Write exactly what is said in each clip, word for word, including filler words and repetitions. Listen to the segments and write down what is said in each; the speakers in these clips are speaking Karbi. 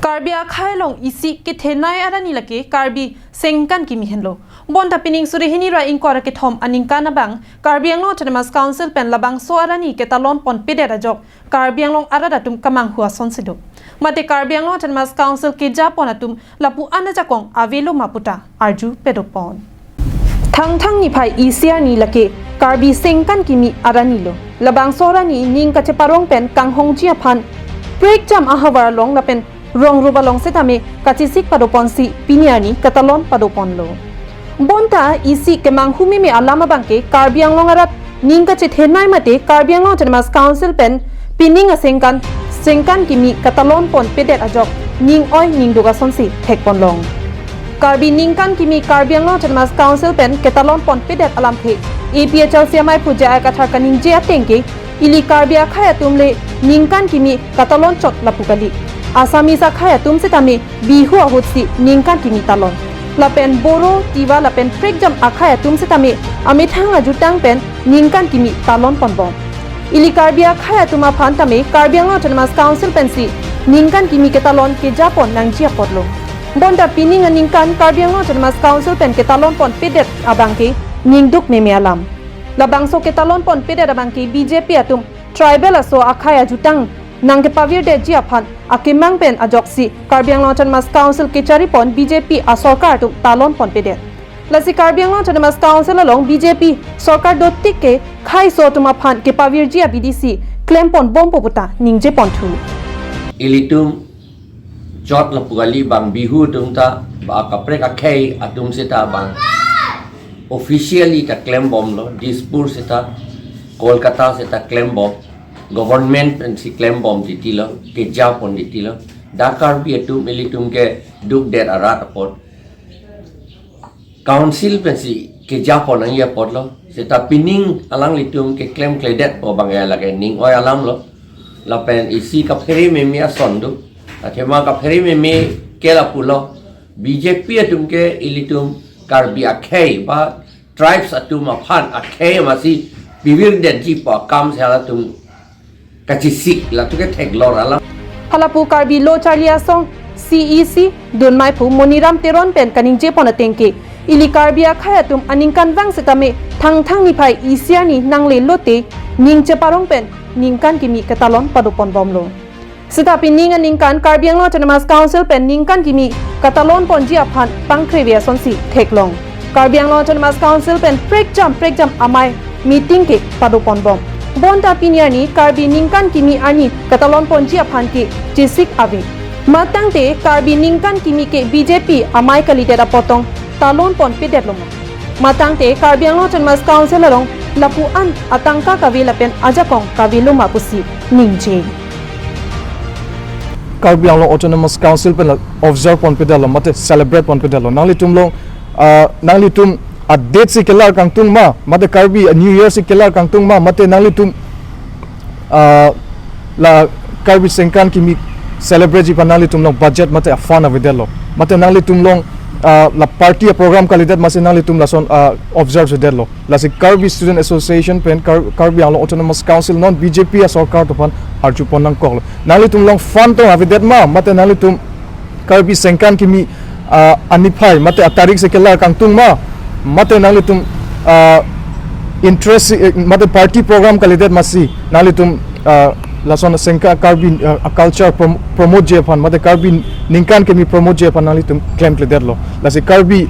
Karbi akhei along isi kethenei arani lake Karbi Sengkan Kimi henlo. Bonta pining suri hini ra ingkoi ra kethom aningkan abang Karbi Anglong Autonomous Council pen labangso arani ketalon ponpedet ajok Karbi Anglong arat atum kemanghu asonsi do. Mate Karbi Anglong Autonomous Council kejapon atum lapu-an ajakong avelo ma puta arju padopon. Thangthang niphai isi arni lake Karbi Sengkan Kimi arani lo. Labangso arani ning kacheparong pen kanghongji aphan prekjam ahavar along lapen rong rup along setame kachesik padoponsi pini arni ketalon padoponlo. Bonta isi kemanghu meme alam abangke Karbi Anglong arat ning kachethenei mate Karbi Anglong Autonomous Council pen pining asengkan Sengkan Kimi ketalon ponpedet ajok ning oi ning duk asonsi thekponlong. Karbi Ningkan Kimi Karbi Anglong Autonomous Council pen ketalon ponpedet alamthe A P H L C amaiphu J I Kathar kaningje atengke ili Karbi akhei atum le Ningkan Kimi ketalon chot lapu kali. Assamese akhei atum setame Bihu ahutsi Ningkan Kimi talon. Lapen Boro, Tiwa lapen prekjam akhei atum setame amethang ajutang pen Ningkan Kimi talon ponbom. Ili Karbi akhei atum aphan tame Karbi Anglong Autonomous Council pensi Ningkan Kimi ketalon kejapon nangji apotlo. Bonta pining aningkan Karbi Anglong Autonomous Council pen ketalon ponpedet abangke ning duk meme alam. Labangso ketalon ponpedet abangke B J P atum tribal aso akhei ajutang nangkepavirdetji aphan akemang pen ajoksi Karbi Anglong Autonomous Council kecharipon B J P asorkar atum talon ponpedet. Lasi Karbi Anglong Autonomous Council along B J P sorkar dotik ke khei aso atum aphan kepavirji abidi si klempon bompo puta ningjeponthu. Ilitum chot lapu kali, bang Bihu atum ta ba kaprek akhei atum seta bang officially ta klembomlo, Dispur seta, Kolkata seta klembom, government pensi klembom titilo, kejapon titilo. Dak Karbi atum ilitum ke dukdet arat apot Council pensi kejapon nangji apotlo. Seta pining alanglitum keklemkledetpo abang ya lake ning oi alamlo. Lapen isi kaphere meme ason do. Athema kaphere meme ke lapulo. B J P atum ke ilitum Karbi akhei ba tribes atum aphan akhei masi pivirdetji pu akam si halatum kachesik, latum ke theklor alam. Halapu Karbi Lo Charli Asong C E C dunmaiphu Moniram Teron pen kaningjepon atengke, ili Karbi akhei atum aningkanvang setame Thangthang niphai isi arni nanglelote ning cheparong pen Ningkan Kimi ketalon padoponbomlo. Seta pining aningkan Karbi Anglong Autonomous Council pen Ningkan Kimi ketalon ponji aphan pangkreve asonsi theklong. Karbi Anglong Autonomous Council pen prekjam prekjam amei meeting ke padoponbom. Bonta pini arni Karbi Ningkan Kimi arni ketalon ponji aphan ke chesik ave. Matangte Karbi Ningkan Kimi ke B J P amei kalidet apot tong talon ponpedetlo ma? Matangte Karbi Anglong Autonomous Council along lapu-an atangka kave lapen ajakong kavelo ma pusi ningje. Karbi Anglong Autonomous Council pen la observe ponpedetlo mate celebrate ponpedetlo. Nanglitum along, ah, nanglitum a date si kelar kangtung ma, mate Karbi, ah, New Year si kelar kangtung ma, mate nanglitum, ah, la Karbi Sengkan Kimi celebrate ji aphan nanglitum along budget mate a fund avedetlo. Mate nanglitum along, ah, la party a program kalidet masi nanglitum lason, ah, observe sedetlo. Lasi Karbi Student Association pen Kar-, Karbi Anglong Autonomous Council non B J P asorkar atum aphan arjupon nangkoklo. Nanglitum along fund tong avedet ma, mate nanglitum Karbi Sengkan Kimi, ah, aniphai mate atarik si kelar kangtung ma, mate nanglitum, ah, interest, eh, mate party program kalidet masi nanglitum, ah, lason Sengka Karbi, ah, culture prom-, promote ji aphan mate Karbi Ningkan Kimi promote ji aphan nanglitum klemkledetlo. Lasi Karbi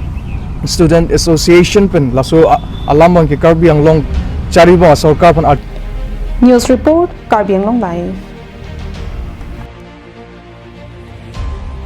Student Association pen laso a-, alam abangke Karbi Anglong charibang asorkar aphan art. News report, Karbi Anglong Live.